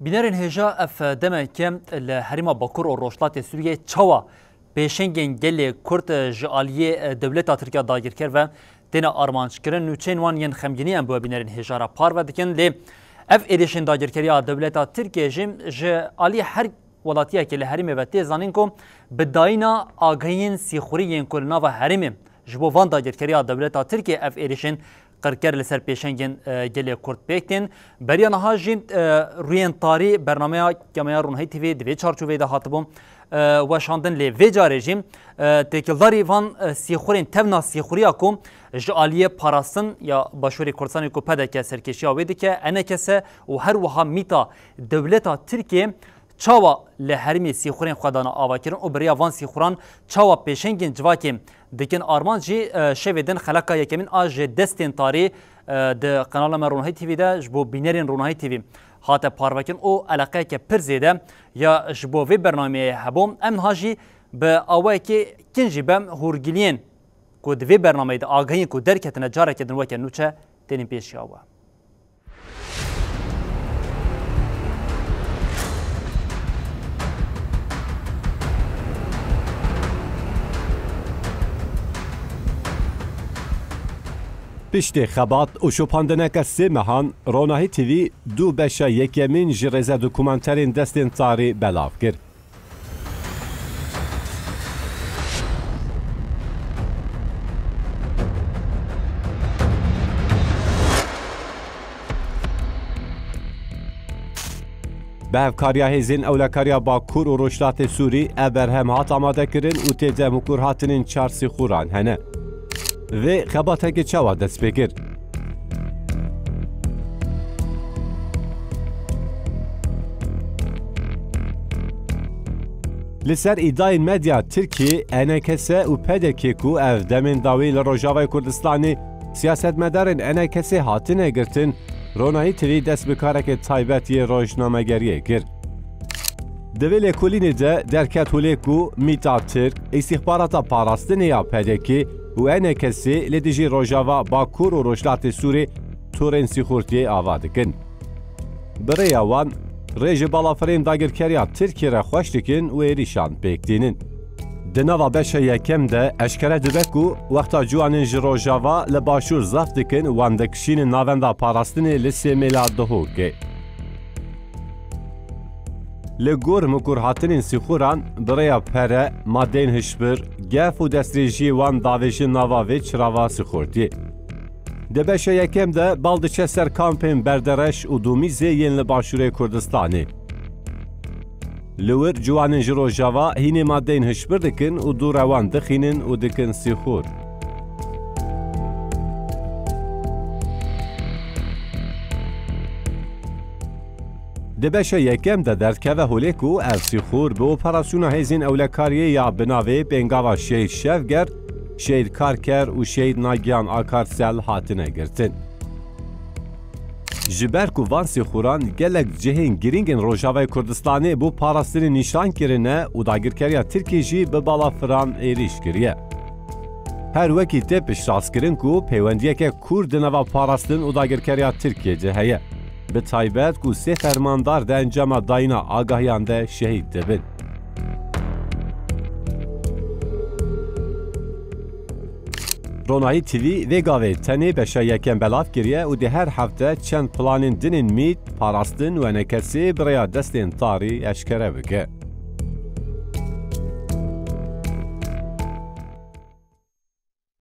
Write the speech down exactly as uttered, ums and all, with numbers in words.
Bînerên hêja, ev demeke li herêma Bakur û Rojhilatê Sûriyê çawa pêşengên gelê Kurd ji aliyê dewleta Tirk ya dagirker ve têne armanckirin, nûçeyên wan yên xemgînî em bi we bînerên hêja re parve dikin. Lê ev êrişên dagirkeriya dewleta Tirkiyê jî ji aliyê her welatiyekê li herêmê ve tê zanîn ku bi dayîna agahiyên sîxurî yên ku li nava herêmê ji bo van dagirkeriya dewleta Tirkiyê ev êrişên qirker li ser pêşengên, e, gelê Kurd pêk tên. Beriya niha jî, e, rûyên tarî bernameya Kemeya Ronahî T V di vê çarçoveyê de hatibû, e, weşandin, lê vê carê jî, e, têkildarî van, e, sîxurên tevna sîxuriya ku ji aliyê parastin ya Başûrê Kurdistanê ku P D K serkêşiya wê dike, E N K S û her wiha mîta dewleta Tirkiyê çawa li herêmê sîxurên xwe dane avakirin û bi rêya van sîxuran çawa pêşengên civakê dikin armanc jî, e, şevê din xeleka yekemîn a ji destên tarî, e, di qenala me Ronahî T V de ji bo bînerên Ronahî T V hate parvekirin û eleqeyeke pir zêde ya ji bo vê bernameyê hebû. Em niha jî bi awayekê kin jî bem hûrgiliyên ku di vê bernameyê de agahiyên ku derketine careke din weke nûçe tênin pêşiya we. Piştî xebat û şopandineke sê mehan, Ronahî T V du beşa yekemîn ji rêze dokumenterên destên tarî belav kir. Bi hevkariya Hêzên Ewlekariya Bakur û Rojhilatê Sûrî ev berhem hat amadekirin û tê de mikurhatinên çar sîxuran hene. Vê xebatekê çawa dest pê kir? Li ser îdayên medya Tirkiyê, E N K S û P D K ku ev demên dawî li Rojavayê Kurdistanê siyasetmedarên E N K S hatine girtin, Ronahî T V dest bi karekê taybet yê rojnamegeriyê kir. Di vê lêkolînê de derket holê ku mîta Tirk, îstîxbarata parastinê ya P D K û E N K S li dijî Rojava, Bakur û Rojhilatê Sûrê torên sîxurtiyê ava dikin. Bi rêya wan, rê ji balafirên dagirkeriya Tirkiyê re xweş dikin û êrîşan pêk tînin. Di nava beşa yekem de eşkere dibe ku wexta ciwanên ji Rojava li Başûr zaf dikin, wan dikişînin navenda parastinê li Sêmêla Duhokê. Li gor mikurhatinên sîxuran, bi rêya pere, madeyên hişbir, gef û destdirêjiyê wan davêjin nava vê çirava sîxurtiyê. Di beşa yekem de bal diçe ser kampên Berdereş û Domîzê yên li Başûrê Kurdistanê. Li wir ciwanên ji Rojava hînê madeyên hişbir dikin û dû re wan dixînin û dikin sîxur. Di beşa yekem de derdikeve holê ku ev sîxur bi operasyona hêzên ewlekariyê ya bi navê Pêngava Şehîd Şevger, Şehîd Karker û Şehîd Nagihan Akarsel hatine girtin. Ji ber ku van sîxuran gelek cihên girîng ên Rojavayê Kurdistanê bo parastinê nîşan kirine û dagirkeriya Tirkiyê jî bi balafiran êrîş kiriye. Her wekî tê piştrastkirin ku peywendiyeke kûr di nava parastin û dagirkeriya Tirkiyê de heye. Bi taybet ku sê fermandar di encama dayîna agahiyan de şehîd dibin. Ronahî T V vê gavê tenê beşa yekem belav kiriye û di her hefte çend planên din ên mît, parastin û enekesê bi rêya destên tarî eşkere bike.